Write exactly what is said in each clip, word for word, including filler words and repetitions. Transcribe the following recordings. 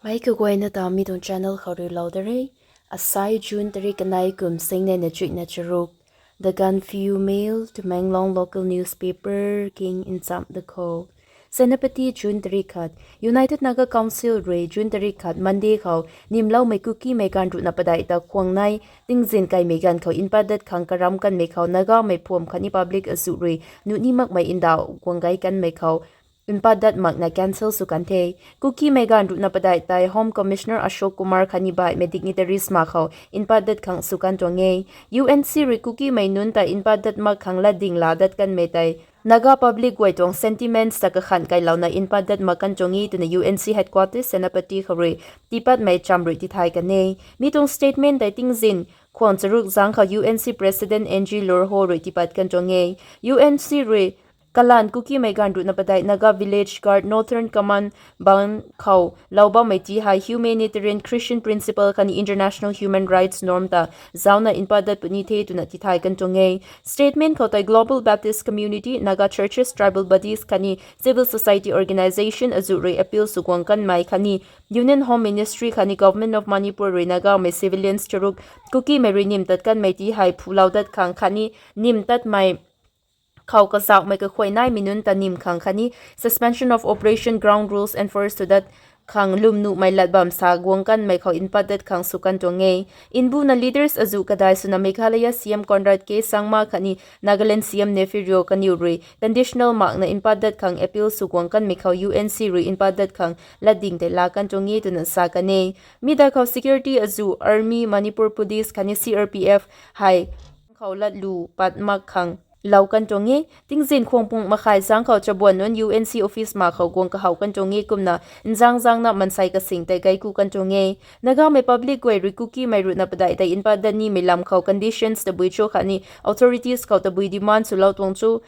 Mei kaguayna ta mi tuang channel khou riulou da re. Asai June tarik kanei kum singnei na chuihna charuk. The Gaanphiu Mail, Tamenglong local newspaper king nchamh da kho. Senapati, June tarik khat. United Naga Council rui June tarik khat Monday khou nimloumei Kukimei ganv ruhna padeih ta khwang nai tingzin kaimei ganv khou npat dat khang karam kanmei khou Nagamei phuam khatni public azuh rui nuh ni makmei ndauh guang gay kanmei khou npat dat makna cancel sw kan the. Kukimei ganv ruhna padeih tei Home Commissioner Ashok Kumar khatni baihmei dignitaries ma khou npat dat khang sw kan tuang e. U N C rui Kukimei nunc ta npat dat mak khang latding laa dat kanmei tei Naga public guay tuang sentiments ta kakhanh kailouna npat dat mak kan tuang e twna U N C headquarters Senapati khou rui tiipatmei cham rui tithay kan e. Mi tuang statement tei tingzin khwang charuk zaeng khou U N C President N G Lorho rui tiipat kan tuang e. U N C rui kalanv Kukimei ganv ruhna padeih Naga Village Guard Northern Command bang khou lou bammei ti hei humanitarian, Christian principle khatni international human rights norm ta zaucna npat dat puni the twna tithay kan tuang e. Statement khou tei Global Baptist Community, Naga Churches, Tribal Bodies khatni civil society organisation azuh rui appeal sw guang kanmei khatni Union Home Ministry khatni Government of Manipur rui Nagamei civilians charuk Kukimei rui nim tat kanmei ti hei phulou dat khang khatni nim tatmei khou kazauhmei kakhuay naimei nunc ta nim khang khatni Suspension of Operation ground rules enforce sw dat khang lwmnuhmei lat bam sa guang kanmei khou npat dat khang sw kan tuang e. Nbuna leaders azuh kadai swna Meghalaya C M Conrad K Sangma khatni Nagaland C M Neiphiu Rio kaniw rui conditional makna npat dat khang appeal sw guang kanmei khou U N C rui npat dat khang latding tei laa kan tuang e twna sa kan e. Mi dai khou security azuh Army, Manipur Police khatni C R P F hei khou latlu pat mak khang lou kan tuang e. Tingzin khwang pung makhai zaeng khou chabuan nunc U N C office ma khou guang kahaw kan tuang e kumna nzaeng zaengna mansei kasing tei gayku kan tuang e. Nagamei public guay rui Kukimei ruhna padeih tei npat dat nimei lam khou conditions tabui cho khatni authorities khou tabui demand swlou tuang cho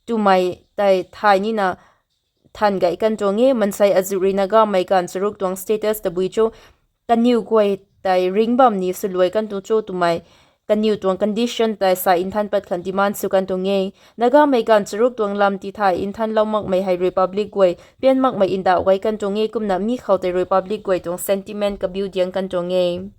twmei tei thay nina than gay kan tuang e. Mansei azuh rui Nagamei ganv charuk tuang status tabui cho, kaniw guay tei ringc bam ni swluai kan tuang cho twmei kaniw tuang condition tei sa nthan pat khang demand sw kan tuang e. Nagamei ganv charuk tuang lam tithay nthanlou makmei hei rui public guay pian makmei ndauh gay kan tuang e kumna mi khou tei rui public guay tuang sentiment kabiu diang kan tuang e.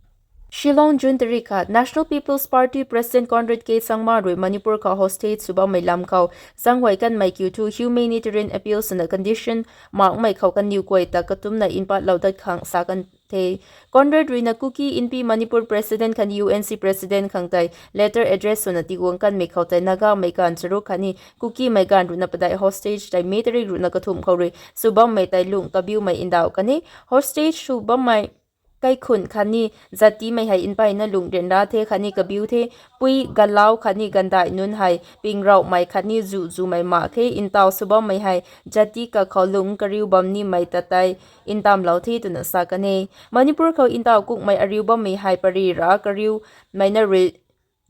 Shillong, June tarik khat. National People's Party President Conrad K Sangma rui Manipur khou hostage sw bammei lam khou zaenghuay kanmei kiu thu humanitarian appeal swna condition makmei khou kaniw guay ta katumna npatlou dat khang sa kan the. Conrad ruina Kuki Inpi Manipur President khatni U N C President khang tei letter address swna tiguang kanmei khou tei Nagamei ganv charuk khatni Kukimei ganv ruhna padeih hostage tei May tarik ruhna kathumh khou rui sw bammei tei lung kabiumei ndauh kan e. Hostage sw bammei kaikhun khatni jatimei hei npeyna lung ryanra the khatni kabiu the. Pui, galau khatni gandaih nunc hei pingrauhmei khatni zu zumei mak khe, ntaw sw bammei hei jati kakhou lung kariu bam nimei ta tei ntamlou the twna sa kan e. Manipur khou ntaw kukmei ariu bammei hei pary ra kariumei na rui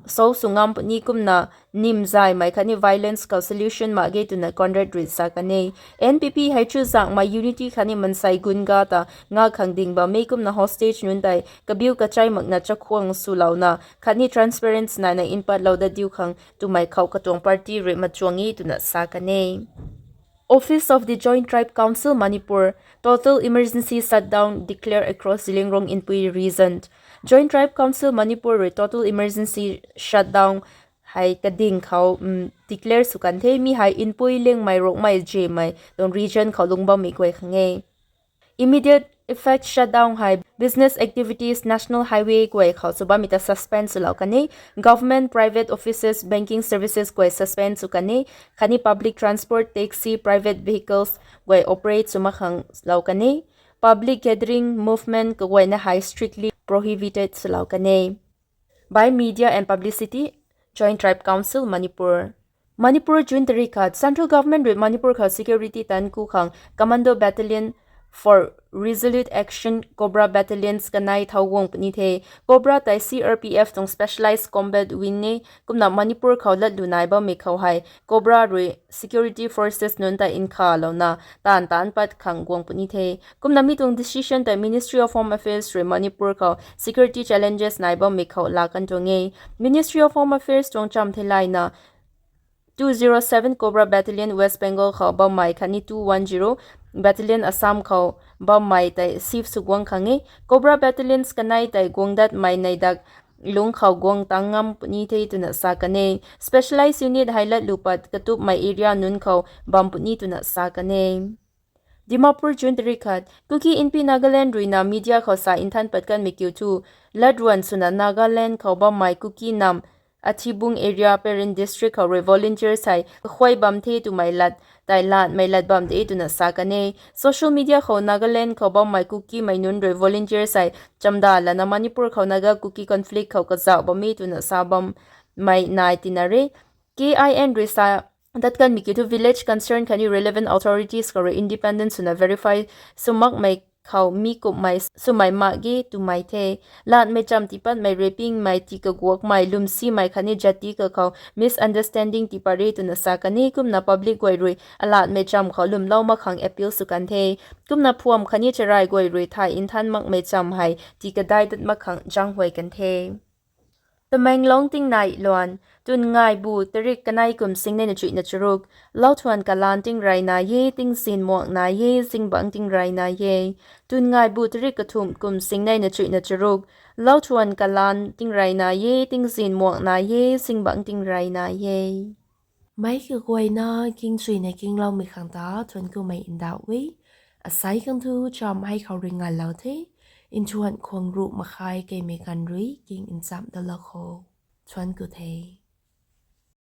sou sw ngam puni kumna nimzaymei khatni violence khou solution mak ge twna Conrad rui sa kan e. N P P hei chuzaenghmei unity khatni mansei gunga ta nga khang ding bammei kumna hostage nunc tei kabiu kachai makna chakhwang swlouna khatni transparent naina npatlou dat diu khang twmei khou katuang party rui machuang e twna sa kan e. Office of the Joint Tribe Council Manipur, total emergency shutdown declare across Zeliangrong Inpui region. Joint Tribe Council Manipur rui total emergency shutdown hei kading khou declare sw kan the. Mi hei Inpui, Liangmei, Rongmei, Zeliangrong tuang region khou lungc bammei guay khang e. Immediate effect shutdown hei business activities, national highway guay khou sw bammei ta suspend swlou kan e. Government, private offices, banking services guay suspend sw kan e. Khatni public transport, taxi, private vehicles guay operate sw mak khang lou kan e. Public gathering, movement kaguayna hei strictly prohibited swlou kan e. By Media and Publicity, Joint Tribe Council, Manipur. Manipur, June tarik khat. Central Government rui Manipur khou security tanku khang Commando Battalion for Resolute Action, Cobra Battalions kanei thau guang puni the. Cobra tei C R P F tuang Specialized Combat Wing e. Kumna Manipur khou latlu nai bammei khou hei Cobra rui security forces nunc ta nkhalouna taanv taanc pat khang guang puni the. Kumna mi tuang decision tei Ministry of Home Affairs rui Manipur khou security challenges nai bammei khou laa kan tuang e. Ministry of Home Affairs tuang cham theilayna two zero seven Cobra Battalion West Bengal khou bammei khatni two one zero Battalion Assam khou bammei tei shift sw guang khang e. Cobra Battalions kanei tei guang datmei nei dak lungc khou guang tang ngam puni the twna sa kan e. Specialized unit hei latlu pat katupmei area nunc khou bam puni twna sa kan e. Dimapur, June tarik khat: Kuki Inpi Nagaland ruina media khou sa nthan pat kanmei kiu thu, latruan swna Nagaland khou bammei Kuki nam Athibung area, Peren district khou rui volunteers hei kakhuay bam the twmei lat tei latmei lat bam de twna sa kan e. Social media khou Nagaland khou bammei Kukimei nunc rui volunteers hei chamda lana Manipur khou Naga Kuki conflict khou kazauh bam e twna sa bammei nai tina re. K I N rui sa dat kanmei kiu thu, village concern khatni relevant authorities khou rui independent swna verify sw makmei khou mi kumhmei swmei mak ge twmei the. Latmei cham tii patmei rui pingmei, tii kaguakmei, lwmsimei khatni jati kakhou misunderstanding tii pat re twna sa kan e. Kumna public guay rui alatmei cham khou lwmlou mak khang appeal sw kan the. Kumna phuam khatni charai guay rui thay nthan makmei cham hei tii kadai dat mak khang zaenghuay kan the. Tamenglong tingnai luan: Tun ngaibu tarik kanei kum singnei na chuihna charuk: Lauthuan kalan tingrayna e, tingzin muakna e, zingbangc tingrayna e. Tun ngaibu tarik kathumh kum singnei na chuihna charuk: Lauthuan kalan tingrayna e, tingzin muakna e, zingbangc tingrayna e. Meic kaguayna kingchuina kingloumei khang ta thuanc kumei ndauh e. Asei khang thu cham hei khou rui ngalou the. Nthuan khuang ruh makhai keimei ganv rui king nchamh dalou kho. Thuanc ku the.